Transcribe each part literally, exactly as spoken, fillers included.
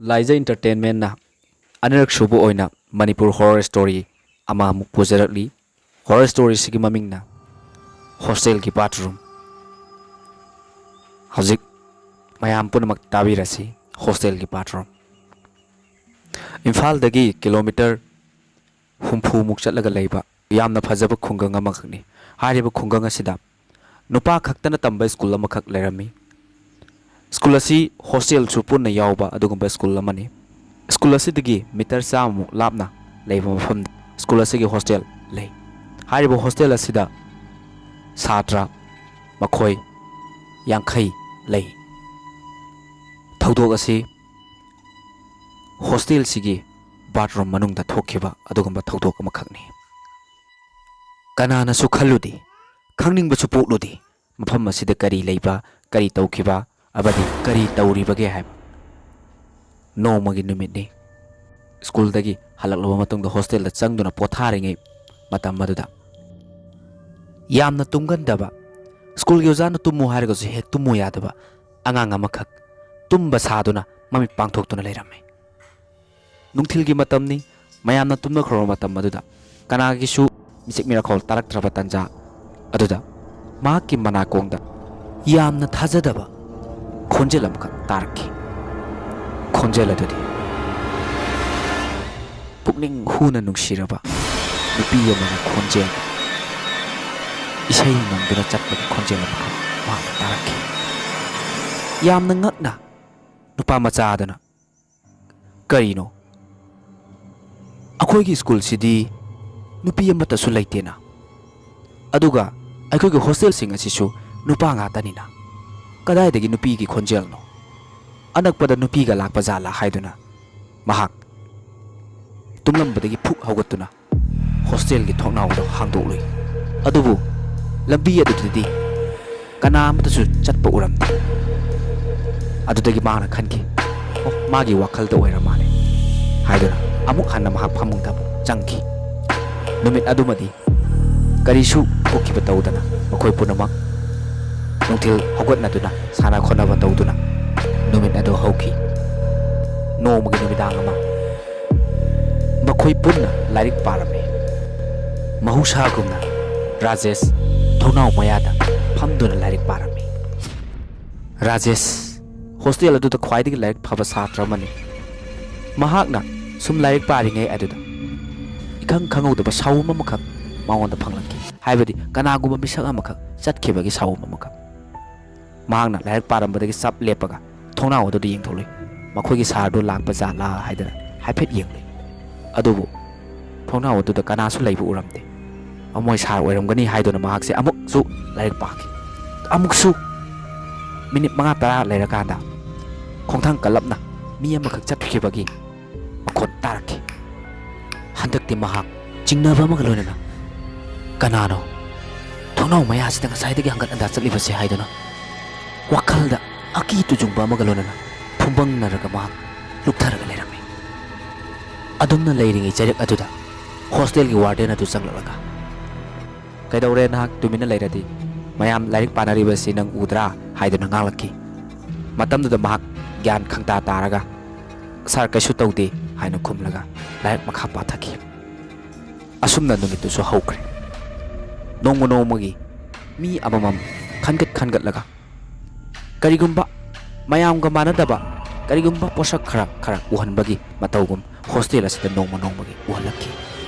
ꯂꯥꯏꯖ ꯏꯟꯇꯔꯇꯦꯟꯃꯦꯟꯅ ꯑꯅꯤꯔꯛ ꯁꯨꯕ ꯑꯣꯏꯅ ꯃꯅꯤꯄꯨꯔ ꯍꯣꯔꯔ ꯁ꯭ꯇꯣꯔꯤ ꯑꯃꯃꯨꯛ ꯄꯨꯖꯔꯛꯂꯤ꯫ ꯍꯣꯔꯔ ꯁ꯭ꯇꯣꯔꯤꯁꯤꯒꯤ ꯃꯃꯤꯡꯅ ꯍꯣꯁꯇꯦꯜꯒꯤ ꯕꯥꯊꯔꯨꯝ꯫ ꯍꯧꯖꯤꯛ ꯃꯌꯥꯝ ꯄꯨꯝꯅꯃꯛ ꯇꯥꯕꯤꯔꯁꯤ꯫ ꯍꯣꯁꯇꯦꯜꯒꯤ ꯕꯥꯊꯔꯨꯝ꯫ ꯏꯝꯐꯥꯜꯗꯒꯤ ꯀꯤꯂꯣꯃꯤꯇꯔ ꯍꯨꯝꯐꯨꯃꯨꯛ ꯆꯠꯂꯒ ꯂꯩꯕ ꯌꯥꯝꯅ ꯐꯖꯕ ꯈꯨꯡꯒꯪ ꯑꯃꯈꯛꯅꯤ꯫ ꯍꯥꯏꯔꯤꯕ ꯈꯨꯡꯒꯪ ꯑꯁꯤꯗ ꯅꯨꯄꯥ ꯈꯛꯇꯅ ꯇꯝꯕ ꯁ꯭ꯀꯨꯜ ꯑꯃꯈꯛ ꯂꯩꯔꯝꯃꯤ꯫ ꯁ꯭ꯀꯨꯜ ꯑꯁꯤ ꯍꯣꯁꯇꯦꯜꯁꯨ ꯄꯨꯟꯅ ꯌꯥꯎꯕ ꯑꯗꯨꯒꯨꯝꯕ ꯁ꯭ꯀꯨꯜ ꯑꯃꯅꯤ꯫ ꯁ꯭ꯀꯨꯜ ꯑꯁꯤꯗꯒꯤ ꯃꯤꯇꯔ ꯆꯥꯝꯃꯃꯨꯛ ꯂꯥꯞꯅ ꯂꯩꯕ ꯃꯐꯝꯗ ꯁ꯭ꯀꯨꯜ ꯑꯁꯤꯒꯤ ꯍꯣꯁꯇꯦꯜ ꯂꯩ꯫ ꯍꯥꯏꯔꯤꯕ ꯍꯣꯁꯇꯦꯜ ꯑꯁꯤꯗ ꯁꯥꯇ꯭ꯔ ꯃꯈꯣꯏ ꯌꯥꯡꯈꯩ ꯂꯩ꯫ ꯊꯧꯗꯣꯛ ꯑꯁꯤ ꯍꯣꯁꯇꯦꯜꯁꯤꯒꯤ ꯕꯥꯊꯔꯨꯝ ꯃꯅꯨꯡꯗ ꯊꯣꯛꯈꯤꯕ ꯑꯗꯨꯒꯨꯝꯕ ꯊꯧꯗꯣꯛ ꯑꯃꯈꯛꯅꯤ꯫ ꯀꯅꯥꯅꯁꯨ ꯈꯜꯂꯨꯗꯦ, ꯈꯪꯅꯤꯡꯕꯁꯨ ꯄꯣꯛꯂꯨꯗꯦ, ꯃꯐꯝ ꯑꯁꯤꯗ ꯀꯔꯤ ꯂꯩꯕ, ꯀꯔꯤ ꯇꯧꯈꯤꯕ ꯑꯃꯗꯤ ꯀꯔꯤ ꯇꯧꯔꯤꯕꯒꯦ ꯍꯥꯏꯕ꯫ ꯅꯣꯡꯃꯒꯤ ꯅꯨꯃꯤꯠꯅꯤ꯫ ꯁ꯭ꯀꯨꯜꯗꯒꯤ ꯍꯜꯂꯛꯂꯕ ꯃꯇꯨꯡꯗ ꯍꯣꯁꯇꯦꯜꯗ ꯆꯪꯗꯨꯅ ꯄꯣꯊꯥꯔꯤꯉꯩ ꯃꯇꯝ ꯑꯗꯨꯗ ꯌꯥꯝꯅ ꯇꯨꯝꯒꯟꯗꯕ, ꯁ꯭ꯀꯨꯜꯒꯤ ꯑꯣꯖꯥꯅ ꯇꯨꯝꯃꯨ ꯍꯥꯏꯔꯒꯁꯨ ꯍꯦꯛ ꯇꯨꯝꯃꯨ ꯌꯥꯗꯕ ꯑꯉꯥꯡ ꯑꯃꯈꯛ ꯇꯨꯝꯕ ꯁꯥꯗꯨꯅ ꯃꯃꯤꯠ ꯄꯥꯡꯊꯣꯛꯇꯨꯅ ꯂꯩꯔꯝꯃꯤ꯫ ꯅꯨꯡꯊꯤꯜꯒꯤ ꯃꯇꯝꯅꯤ, ꯃꯌꯥꯝꯅ ꯇꯨꯝꯅꯈ꯭ꯔꯕ ꯃꯇꯝ ꯑꯗꯨꯗ ꯀꯅꯥꯒꯤꯁꯨ ꯃꯤꯆꯤꯛ ꯃꯤꯔꯥꯈꯣꯜ ꯇꯥꯔꯛꯇ꯭ꯔꯕ ꯇꯥꯟꯖꯥ ꯑꯗꯨꯗ ꯃꯍꯥꯛꯀꯤ ꯃꯅꯥꯀꯣꯡꯗ ꯌꯥꯝꯅ ꯊꯥꯖꯗꯕ ꯈꯣꯟꯖꯦꯜ ꯑꯃꯈꯛ ꯇꯥꯔꯛꯈꯤ꯫ ꯈꯣꯟꯖꯦꯜ ꯑꯗꯨꯗꯤ ꯄꯨꯛꯅꯤꯡ ꯍꯨꯅ ꯅꯨꯡꯁꯤꯔꯕ ꯅꯨꯄꯤ ꯑꯃꯒꯤ ꯈꯣꯟꯖꯦꯜ, ꯏꯁꯩ ꯉꯪꯗꯨꯅ ꯆꯠꯄꯒꯤ ꯈꯣꯟꯖꯦꯜ ꯑꯃꯈꯛ ꯃꯍꯥꯛꯅ ꯇꯥꯔꯛꯈꯤ꯫ ꯌꯥꯝꯅ ꯉꯛꯅ ꯅꯨꯄꯥ ꯃꯆꯥ ꯑꯗꯨꯅ, "ꯀꯔꯤꯅꯣ? ꯑꯩꯈꯣꯏꯒꯤ ꯁ꯭ꯀꯨꯜꯁꯤꯗꯤ ꯅꯨꯄꯤ ꯑꯃꯠꯇꯁꯨ ꯂꯩꯇꯦꯅ꯫ ꯑꯗꯨꯒ ꯑꯩꯈꯣꯏꯒꯤ ꯍꯣꯁꯇꯦꯜꯁꯤꯡ ꯑꯁꯤꯁꯨ ꯅꯨꯄꯥ ꯉꯥꯛꯇꯅꯤꯅ꯫ ꯀꯗꯥꯏꯗꯒꯤ ꯅꯨꯄꯤꯒꯤ ꯈꯣꯟꯖꯦꯜꯅꯣ? ꯑꯅꯛꯄꯗ ꯅꯨꯄꯤꯒ ꯂꯥꯛꯄ ꯖꯥꯠꯂꯥ?" ꯍꯥꯏꯗꯨꯅ ꯃꯍꯥꯛ ꯇꯨꯝꯂꯝꯕꯗꯒꯤ ꯐꯨꯛ ꯍꯧꯒꯠꯇꯨꯅ ꯍꯣꯁꯇꯦꯜꯒꯤ ꯊꯣꯡꯅꯥꯎꯗꯣ ꯍꯥꯡꯗꯣꯛꯂꯨꯏ꯫ ꯑꯗꯨꯕꯨ ꯂꯝꯕꯤ ꯑꯗꯨꯗꯗꯤ ꯀꯅꯥ ꯑꯃꯠꯇꯁꯨ ꯆꯠꯄ ꯎꯔꯝꯗꯦ꯫ ꯑꯗꯨꯗꯒꯤ ꯃꯥꯅ ꯈꯟꯈꯤ, "ꯑꯣ, ꯃꯥꯒꯤ ꯋꯥꯈꯜꯗ ꯑꯣꯏꯔ ꯃꯥꯜꯂꯦ" ꯍꯥꯏꯗꯨꯅ ꯑꯃꯨꯛ ꯍꯟꯅ ꯃꯍꯥꯛ ꯐꯃꯨꯡꯗ ꯑꯃꯨꯛ ꯆꯪꯈꯤ꯫ ꯅꯨꯃꯤꯠ ꯑꯗꯨꯃꯗꯤ ꯀꯔꯤꯁꯨ ꯊꯣꯛꯈꯤꯕ ꯇꯧꯗꯅ ꯃꯈꯣꯏ ꯄꯨꯝꯅꯃꯛ ꯅꯨꯡꯊꯤꯜ ꯍꯧꯒꯠꯅꯗꯨꯅ ꯁꯥꯟꯅ ꯈꯣꯠꯅꯕ ꯇꯧꯗꯨꯅ ꯅꯨꯃꯤꯠ ꯑꯗꯨ ꯍꯧꯈꯤ꯫ ꯅꯣꯡꯃꯒꯤ ꯅꯨꯃꯤꯗꯥꯡ ꯑꯃ ꯃꯈꯣꯏ ꯄꯨꯟꯅ ꯂꯥꯏꯔꯤꯛ ꯄꯥꯔꯝꯃꯤ꯫ ꯃꯍꯧꯁꯥꯒꯨꯝꯅ ꯔꯥꯖꯦꯁ ꯊꯣꯡꯅꯥꯎ ꯃꯌꯥꯗ ꯐꯝꯗꯨꯅ ꯂꯥꯏꯔꯤꯛ ꯄꯥꯔꯝꯃꯤ꯫ ꯔꯥꯖꯦꯁ ꯍꯣꯁꯇꯦꯜ ꯑꯗꯨꯗ ꯈ꯭ꯋꯥꯏꯗꯒꯤ ꯂꯥꯏꯔꯤꯛ ꯐꯕ ꯁꯥꯇ꯭ꯔ ꯑꯃꯅꯤ꯫ ꯃꯍꯥꯛꯅ ꯁꯨꯝ ꯂꯥꯏꯔꯤꯛ ꯄꯥꯔꯤꯉꯩ ꯑꯗꯨꯗ ꯏꯈꯪ ꯈꯪꯍꯧꯗꯕ ꯁꯥꯎꯝ ꯑꯃꯈꯛ ꯃꯉꯣꯟꯗ ꯐꯪꯂꯛꯈꯤ꯫ ꯍꯥꯏꯕꯗꯤ ꯀꯅꯥꯒꯨꯝꯕ ꯃꯤꯁꯛ ꯑꯃꯈꯛ ꯆꯠꯈꯤꯕꯒꯤ ꯁꯥꯎꯝ ꯑꯃꯈꯛ꯫ ꯃꯍꯥꯛꯅ ꯂꯥꯏꯔꯤꯛ ꯄꯥꯔꯝꯕꯗꯒꯤ ꯆꯞ ꯂꯦꯞꯄꯒ ꯊꯣꯡꯅꯥꯎ ꯑꯗꯨꯗ ꯌꯦꯡꯊꯣꯛꯂꯨꯏ꯫ ꯃꯈꯣꯏꯒꯤ ꯁꯥꯔꯗꯨ ꯂꯥꯛꯄ ꯖꯥꯠꯂꯥ ꯍꯥꯏꯗꯅ ꯍꯥꯏꯐꯦꯠ ꯌꯦꯡꯂꯨꯏ꯫ ꯑꯗꯨꯕꯨ ꯊꯣꯡꯅꯥꯎ ꯑꯗꯨꯗ ꯀꯅꯥꯁꯨ ꯂꯩꯕ ꯎꯔꯝꯗꯦ꯫ ꯃꯈꯣꯏ ꯁꯥꯔ ꯑꯣꯏꯔꯝꯒꯅꯤ ꯍꯥꯏꯗꯨꯅ ꯃꯍꯥꯛꯁꯦ ꯑꯃꯨꯛꯁꯨ ꯂꯥꯏꯔꯤꯛ ꯄꯥꯈꯤ꯫ ꯑꯃꯨꯛꯁꯨ ꯃꯤꯅꯤꯠ ꯃꯉꯥ ꯇꯔꯥ ꯂꯩꯔꯀꯥꯟꯗ ꯈꯣꯡꯊꯥꯡ ꯀꯜꯂꯞꯅ ꯃꯤ ꯑꯃꯈꯛ ꯆꯠꯈꯤꯕꯒꯤ ꯃꯈꯣꯟ ꯇꯥꯔꯛꯈꯤ꯫ ꯍꯟꯗꯛꯇꯤ ꯃꯍꯥꯛ ꯆꯤꯡꯅꯕ ꯑꯃꯒ ꯂꯣꯏꯅꯅ, "ꯀꯅꯥꯅꯣ ꯊꯣꯡꯅꯥꯎ ꯃꯌꯥꯁꯤꯗ ꯉꯁꯥꯏꯗꯒꯤ ꯍꯪꯒꯠ ꯍꯟꯗꯥ ꯆꯠꯂꯤꯕꯁꯦ?" ꯍꯥꯏꯗꯨꯅ ꯋꯥꯈꯜꯗ ꯑꯀꯤ ꯇꯨꯖꯨꯡꯕ ꯑꯃꯒ ꯂꯣꯏꯅꯅ ꯐꯨꯝꯕꯪꯅꯔꯒ ꯃꯍꯥꯛ ꯂꯨꯞꯊꯔꯒ ꯂꯩꯔꯝꯃꯤ꯫ ꯑꯗꯨꯝꯅ ꯂꯩꯔꯤꯉꯩ ꯆꯩꯔꯛ ꯑꯗꯨꯗ ꯍꯣꯁꯇꯦꯜꯒꯤ ꯋꯥꯔꯗꯦꯟ ꯑꯗꯨ ꯆꯪꯂꯛꯂꯒ, "ꯀꯩꯗꯧꯔꯦ ꯅꯍꯥꯛ ꯇꯨꯃꯤꯟꯅ ꯂꯩꯔꯗꯤ? ꯃꯌꯥꯝ ꯂꯥꯏꯔꯤꯛ ꯄꯥꯅꯔꯤꯕꯁꯤ ꯅꯪ ꯎꯗ꯭ꯔꯥ?" ꯍꯥꯏꯗꯨꯅ ꯉꯥꯡꯂꯛꯈꯤ꯫ ꯃꯇꯝꯗꯨꯗ ꯃꯍꯥꯛ ꯒ꯭ꯌꯥꯟ ꯈꯪꯇꯥ ꯇꯥꯔꯒ, "ꯁꯥꯔ, ꯀꯩꯁꯨ ꯇꯧꯗꯦ" ꯍꯥꯏꯅ ꯈꯨꯝꯂꯒ ꯂꯥꯏꯔꯤꯛ ꯃꯈꯥ ꯄꯥꯊꯈꯤ꯫ ꯑꯁꯨꯝꯅ ꯅꯨꯃꯤꯠꯇꯨꯁꯨ ꯍꯧꯈ꯭ꯔꯦ꯫ ꯅꯣꯡꯃ ꯅꯣꯡꯃꯒꯤ ꯃꯤ ꯑꯃꯃꯝ ꯈꯟꯒꯠ ꯈꯟꯒꯠꯂꯒ, ꯀꯔꯤꯒꯨꯝꯕ ꯃꯌꯥꯝꯒ ꯃꯥꯟꯅꯗꯕ ꯀꯔꯤꯒꯨꯝꯕ ꯄꯣꯠꯁꯛ ꯈꯔ ꯈꯔ ꯎꯍꯟꯕꯒꯤ ꯃꯇꯧꯒꯨꯝ ꯍꯣꯁꯇꯦꯜ ꯑꯁꯤꯗ ꯅꯣꯡꯃ ꯅꯣꯡꯃꯒꯤ ꯎꯍꯜꯂꯛꯈꯤ꯫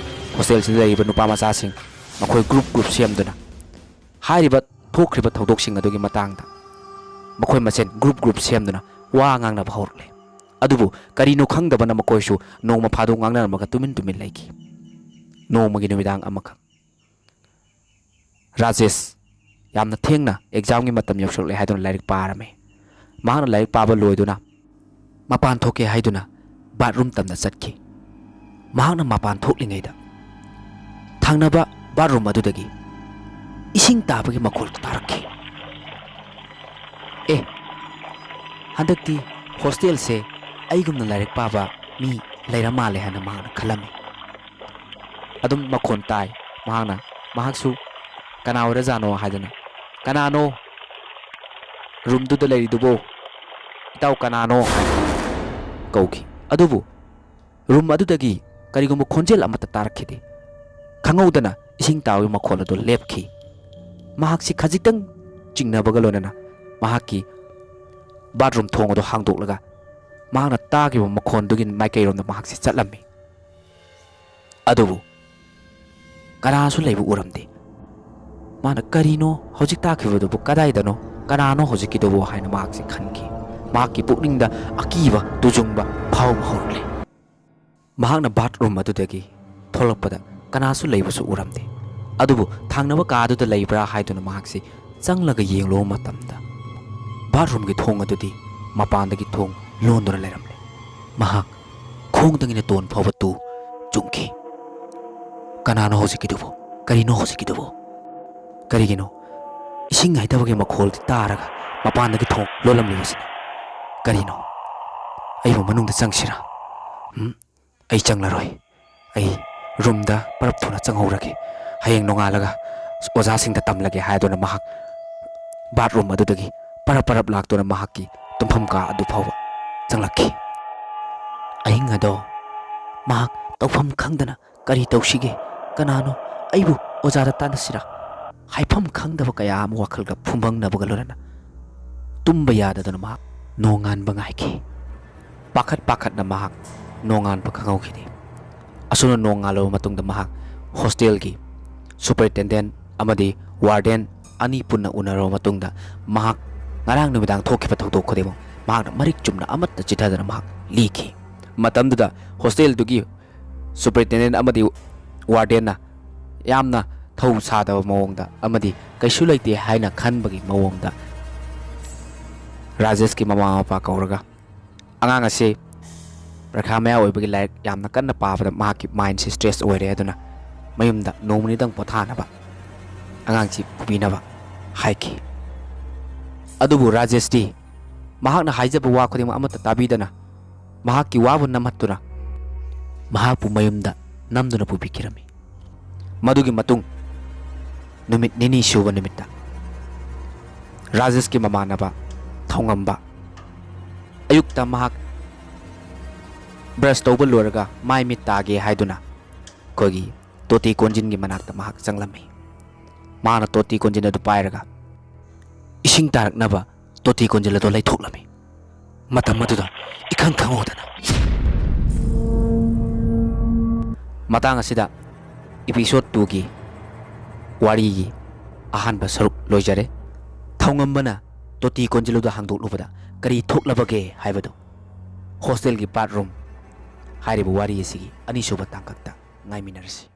ꯍꯣꯁꯇꯦꯜꯁꯤꯗ ꯂꯩꯔꯤꯕ ꯅꯨꯄꯥ ꯃꯆꯥꯁꯤꯡ ꯃꯈꯣꯏ ꯒ꯭ꯔꯨꯞ ꯒ꯭ꯔꯨꯞ ꯁꯦꯝꯗꯨꯅ ꯍꯥꯏꯔꯤꯕ ꯊꯣꯛꯈ꯭ꯔꯤꯕ ꯊꯧꯗꯣꯛꯁꯤꯡ ꯑꯗꯨꯒꯤ ꯃꯇꯥꯡꯗ ꯃꯈꯣꯏ ꯃꯁꯦꯟ ꯒ꯭ꯔꯨꯞ ꯒ꯭ꯔꯨꯞ ꯁꯦꯝꯗꯨꯅ ꯋꯥ ꯉꯥꯡꯅꯕ ꯍꯧꯔꯛꯂꯦ꯫ ꯑꯗꯨꯕꯨ ꯀꯔꯤꯅꯣ ꯈꯪꯗꯕꯅ ꯃꯈꯣꯏꯁꯨ ꯅꯣꯡꯃ ꯐꯥꯗꯣꯛ ꯉꯥꯡꯅꯔꯝꯃꯒ ꯇꯨꯃꯤꯟ ꯇꯨꯃꯤꯟ ꯂꯩꯈꯤ꯫ ꯅꯣꯡꯃꯒꯤ ꯅꯨꯃꯤꯗꯥꯡ ꯑꯃꯈꯛ ꯔꯥꯖꯦꯁ ꯌꯥꯝꯅ ꯊꯦꯡꯅ ꯑꯦꯛꯖꯥꯝꯒꯤ ꯃꯇꯝ ꯌꯧꯁꯤꯜꯂꯛꯂꯦ ꯍꯥꯏꯗꯨꯅ ꯂꯥꯏꯔꯤꯛ ꯄꯥꯔꯝꯃꯤ꯫ ꯃꯍꯥꯛꯅ ꯂꯥꯏꯔꯤꯛ ꯄꯥꯕ ꯂꯣꯏꯗꯨꯅ ꯃꯄꯥꯟ ꯊꯣꯛꯀꯦ ꯍꯥꯏꯗꯨꯅ ꯕꯥꯠꯔꯨꯝ ꯇꯝꯅ ꯆꯠꯈꯤ꯫ ꯃꯍꯥꯛꯅ ꯃꯄꯥꯟ ꯊꯣꯛꯂꯤꯉꯩꯗ ꯊꯪꯅꯕ ꯕꯥꯠꯔꯨꯝ ꯑꯗꯨꯗꯒꯤ ꯏꯁꯤꯡ ꯇꯥꯕꯒꯤ ꯃꯈꯣꯜ ꯇꯥꯔꯛꯈꯤ꯫ "ꯑꯦ, ꯍꯟꯗꯛꯇꯤ ꯍꯣꯁꯇꯦꯜꯁꯦ ꯑꯩꯒꯨꯝꯅ ꯂꯥꯏꯔꯤꯛ ꯄꯥꯕ ꯃꯤ ꯂꯩꯔ ꯃꯥꯜꯂꯦ" ꯍꯥꯏꯅ ꯃꯍꯥꯛꯅ ꯈꯜꯂꯝꯃꯤ꯫ ꯑꯗꯨꯝ ꯃꯈꯣꯟ ꯇꯥꯏ꯫ ꯃꯍꯥꯛꯅ, ꯃꯍꯥꯛꯁꯨ "ꯀꯅꯥ ꯑꯣꯏꯔꯖꯥꯠꯅꯣ?" ꯍꯥꯏꯗꯅ, "ꯀꯅꯥꯅꯣ ꯔꯨꯝꯗꯨꯗ ꯂꯩꯔꯤꯗꯨꯕꯣ? ꯏꯇꯥꯎ, ꯀꯅꯥꯅꯣ?" ꯍꯥꯏꯅ ꯀꯧꯈꯤ꯫ ꯑꯗꯨꯕꯨ ꯔꯨꯝ ꯑꯗꯨꯗꯒꯤ ꯀꯔꯤꯒꯨꯝꯕ ꯈꯣꯟꯖꯦꯜ ꯑꯃꯠꯇ ꯇꯥꯔꯛꯈꯤꯗꯦ꯫ ꯈꯪꯍꯧꯗꯅ ꯏꯁꯤꯡ ꯇꯥꯕꯒꯤ ꯃꯈꯣꯜ ꯑꯗꯨ ꯂꯦꯞꯈꯤ꯫ ꯃꯍꯥꯛꯁꯤ ꯈꯖꯤꯛꯇꯪ ꯆꯤꯡꯅꯕꯒ ꯂꯣꯏꯅꯅ ꯃꯍꯥꯛꯀꯤ ꯕꯥꯠꯔꯨꯝ ꯊꯣꯡ ꯑꯗꯨ ꯍꯥꯡꯗꯣꯛꯂꯒ ꯃꯍꯥꯛꯅ ꯇꯥꯈꯤꯕ ꯃꯈꯣꯟꯗꯨꯒꯤ ꯃꯥꯏꯀꯩꯔꯣꯝꯗ ꯃꯍꯥꯛꯁꯤ ꯆꯠꯂꯝꯃꯤ꯫ ꯑꯗꯨꯕꯨ ꯀꯅꯥꯁꯨ ꯂꯩꯕ ꯎꯔꯝꯗꯦ꯫ ꯃꯥꯅ "ꯀꯔꯤꯅꯣ ꯍꯧꯖꯤꯛ ꯇꯥꯈꯤꯕꯗꯨꯕꯨ? ꯀꯗꯥꯏꯗꯅꯣ? ꯀꯅꯥꯅꯣ ꯍꯧꯖꯤꯛꯀꯤꯗꯨꯕꯨ?" ꯍꯥꯏꯅ ꯃꯍꯥꯛꯁꯤ ꯈꯟꯈꯤ꯫ ꯃꯍꯥꯛꯀꯤ ꯄꯨꯛꯅꯤꯡꯗ ꯑꯀꯤꯕ, ꯇꯨꯖꯨꯡꯕ ꯐꯥꯎꯕ ꯍꯧꯔꯛꯂꯦ꯫ ꯃꯍꯥꯛꯅ ꯕꯥꯠꯔꯨꯝ ꯑꯗꯨꯗꯒꯤ ꯊꯣꯛꯂꯛꯄꯗ ꯀꯅꯥꯁꯨ ꯂꯩꯕꯁꯨ ꯎꯔꯝꯗꯦ꯫ ꯑꯗꯨꯕꯨ ꯊꯪꯅꯕ ꯀꯥ ꯑꯗꯨꯗ ꯂꯩꯕ꯭ꯔꯥ ꯍꯥꯏꯗꯨꯅ ꯃꯍꯥꯛꯁꯤ ꯆꯪꯂꯒ ꯌꯦꯡꯂꯨꯕ ꯃꯇꯝꯗ, ꯕꯥꯠꯔꯨꯝꯒꯤ ꯊꯣꯡ ꯑꯗꯨꯗꯤ ꯃꯄꯥꯟꯗꯒꯤ ꯊꯣꯡ ꯂꯣꯟꯗꯨꯅ ꯂꯩꯔꯝꯂꯦ꯫ ꯃꯍꯥꯛ ꯈꯣꯡꯗꯒꯤꯅ ꯇꯣꯟ ꯐꯥꯎꯕ ꯇꯨ ꯆꯨꯡꯈꯤ꯫ "ꯀꯅꯥꯅꯣ ꯍꯧꯖꯤꯛꯀꯤꯗꯨꯕꯨ? ꯀꯔꯤꯅꯣ ꯍꯧꯖꯤꯛꯀꯤꯗꯨꯕꯨ? ꯀꯔꯤꯒꯤꯅꯣ ꯏꯁꯤꯡ ꯍꯩꯊꯕꯒꯤ ꯃꯈꯣꯜꯗꯤ ꯇꯥꯔꯒ ꯃꯄꯥꯟꯗꯒꯤ ꯊꯣꯡ ꯂꯣꯜꯂꯝꯂꯤꯕꯁꯤꯅ? ꯀꯔꯤꯅꯣ? ꯑꯩꯕꯨ ꯃꯅꯨꯡꯗ ꯆꯪꯁꯤꯔꯥ? ꯎꯝ, ꯑꯩ ꯆꯪꯂꯔꯣꯏ꯫ ꯑꯩ ꯔꯨꯝꯗ ꯄꯔꯞ ꯊꯨꯅ ꯆꯪꯍꯧꯔꯒꯦ꯫ ꯍꯌꯦꯡ ꯅꯣꯡꯉꯥꯜꯂꯒ ꯑꯣꯖꯥꯁꯤꯡꯗ ꯇꯝꯂꯒꯦ" ꯍꯥꯏꯗꯨꯅ ꯃꯍꯥꯛ ꯕꯥꯠꯔꯨꯝ ꯑꯗꯨꯗꯒꯤ ꯄꯔꯞ ꯄꯔꯞ ꯂꯥꯛꯇꯨꯅ ꯃꯍꯥꯛꯀꯤ ꯇꯨꯝꯐꯝ ꯀꯥ ꯑꯗꯨ ꯐꯥꯎꯕ ꯆꯪꯂꯛꯈꯤ꯫ ꯑꯍꯤꯡ ꯑꯗꯣ ꯃꯍꯥꯛ ꯇꯧꯐꯝ ꯈꯪꯗꯅ "ꯀꯔꯤ ꯇꯧꯁꯤꯒꯦ? ꯀꯅꯥꯅꯣ? ꯑꯩꯕꯨ ꯑꯣꯖꯥꯗ ꯇꯥꯟꯅꯁꯤꯔꯥ?" ꯍꯥꯏꯐꯝ ꯈꯪꯗꯕ ꯀꯌꯥ ꯑꯃ ꯋꯥꯈꯜꯒ ꯐꯨꯝꯕꯪꯅꯕꯒ ꯂꯣꯏꯅꯅ ꯇꯨꯝꯕ ꯌꯥꯗꯗꯨꯅ ꯃꯍꯥꯛ ꯅꯣꯡꯉꯥꯟꯕ ꯉꯥꯏꯈꯤ꯫ ꯄꯥꯈꯠ ꯄꯥꯈꯠꯅ ꯃꯍꯥꯛ ꯅꯣꯡꯉꯥꯟꯕ ꯈꯪꯍꯧꯈꯤꯗꯦ꯫ ꯑꯁꯨꯝꯅ ꯅꯣꯡꯉꯥꯜꯂꯕ ꯃꯇꯨꯡꯗ ꯃꯍꯥꯛ ꯍꯣꯁꯇꯦꯜꯒꯤ ꯁꯨꯄꯔꯤꯟꯇꯦꯟꯗꯦꯟ ꯑꯃꯗꯤ ꯋꯥꯔꯗꯦꯟ ꯑꯅꯤ ꯄꯨꯟꯅ ꯎꯅꯔꯕ ꯃꯇꯨꯡꯗ ꯃꯍꯥꯛ ꯉꯔꯥꯡ ꯅꯨꯃꯤꯗꯥꯡ ꯊꯣꯛꯈꯤꯕ ꯊꯧꯗꯣꯛ ꯈꯨꯗꯤꯡꯃꯛ ꯃꯍꯥꯛꯅ ꯃꯔꯤꯛ ꯆꯨꯝꯅ ꯑꯃꯠꯇ ꯆꯤꯊꯗꯅ ꯃꯍꯥꯛ ꯂꯤꯈꯤ꯫ ꯃꯇꯝꯗꯨꯗ ꯍꯣꯁꯇꯦꯜꯗꯨꯒꯤ ꯁꯨꯄꯔꯤꯟꯇꯦꯟꯗꯦꯟ ꯑꯃꯗꯤ ꯋꯥꯔꯗꯦꯟꯅ ꯌꯥꯝꯅ ꯊꯧ ꯁꯥꯗꯕ ꯃꯑꯣꯡꯗ ꯑꯃꯗꯤ ꯀꯩꯁꯨ ꯂꯩꯇꯦ ꯍꯥꯏꯅ ꯈꯟꯕꯒꯤ ꯃꯑꯣꯡꯗ ꯔꯥꯖꯦꯁꯀꯤ ꯃꯃꯥ ꯃꯄꯥ ꯀꯧꯔꯒ, "ꯑꯉꯥꯡ ꯑꯁꯤ ꯄꯔꯤꯈꯥ ꯃꯌꯥ ꯑꯣꯏꯕꯒꯤ ꯂꯥꯏꯔꯤꯛ ꯌꯥꯝꯅ ꯀꯟꯅ ꯄꯥꯕꯗ ꯃꯍꯥꯛꯀꯤ ꯃꯥꯏꯟꯁꯤ ꯁ꯭ꯇ꯭ꯔꯦꯁ ꯑꯣꯏꯔꯦ, ꯑꯗꯨꯅ ꯃꯌꯨꯝꯗ ꯅꯣꯡꯃ ꯅꯤꯗꯪ ꯄꯣꯊꯥꯅꯕ ꯑꯉꯥꯡꯁꯤ ꯄꯨꯕꯤꯅꯕ" ꯍꯥꯏꯈꯤ꯫ ꯑꯗꯨꯕꯨ ꯔꯥꯖꯦꯁꯇꯤ ꯃꯍꯥꯛꯅ ꯍꯥꯏꯖꯕ ꯋꯥ ꯈꯨꯗꯤꯡꯃꯛ ꯑꯃꯠꯇ ꯇꯥꯕꯤꯗꯅ ꯃꯍꯥꯛꯀꯤ ꯋꯥꯕꯨ ꯅꯝꯍꯠꯇꯨꯅ ꯃꯍꯥꯛꯄꯨ ꯃꯌꯨꯝꯗ ꯅꯝꯗꯨꯅ ꯄꯨꯕꯤꯈꯤꯔꯝꯃꯤ꯫ ꯃꯗꯨꯒꯤ ꯃꯇꯨꯡ ꯅꯨꯃꯤꯠ ꯅꯤꯅꯤ ꯁꯨꯕ ꯅꯨꯃꯤꯠꯇ ꯔꯥꯖꯦꯁꯀꯤ ꯃꯃꯥꯟꯅꯕ ꯊꯧꯉꯝꯕ ꯑꯌꯨꯛꯇ ꯃꯍꯥꯛ ꯕ꯭ꯔꯁ ꯇꯧꯕ ꯂꯣꯏꯔꯒ ꯃꯥꯏ ꯃꯤꯠ ꯇꯥꯒꯦ ꯍꯥꯏꯗꯨꯅ ꯑꯩꯈꯣꯏꯒꯤ ꯇꯣꯇꯤ ꯀꯣꯟꯖꯤꯟꯒꯤ ꯃꯅꯥꯛꯇ ꯃꯍꯥꯛ ꯆꯪꯂꯝꯃꯤ꯫ ꯃꯥꯅ ꯇꯣꯇꯤ ꯀꯣꯟꯖꯤꯟ ꯑꯗꯨ ꯄꯥꯏꯔꯒ ꯏꯁꯤꯡ ꯇꯥꯔꯛꯅꯕ ꯇꯣꯇꯤ ꯀꯣꯟꯖꯤꯜ ꯑꯗꯨ ꯂꯩꯊꯣꯛꯂꯝꯃꯤ꯫ ꯃꯇꯝ ꯑꯗꯨꯗ ꯏꯈꯪ ꯈꯪꯍꯧꯗꯅ꯫ ꯃꯇꯥꯡ ꯑꯁꯤꯗ episode two ꯒꯤ ꯋꯥꯔꯤꯒꯤ ꯑꯍꯥꯟꯕ ꯁꯔꯨꯛ ꯂꯣꯏꯖꯔꯦ꯫ ꯊꯧꯉꯝꯕꯅ ꯇꯣꯇꯤ ꯀꯣꯟꯖꯤꯜ ꯑꯗꯨ ꯍꯥꯡꯗꯣꯛꯂꯨꯕꯗ ꯀꯔꯤ ꯊꯣꯛꯂꯕꯒꯦ ꯍꯥꯏꯕꯗꯨ hostel ꯒꯤ bathroom ꯍꯥꯏꯔꯤꯕ ꯋꯥꯔꯤ ꯑꯁꯤꯒꯤ ꯑꯅꯤꯁꯨꯕ ꯇꯥꯡꯀꯛꯇ ꯉꯥꯏꯃꯤꯟꯅꯔꯁꯤ꯫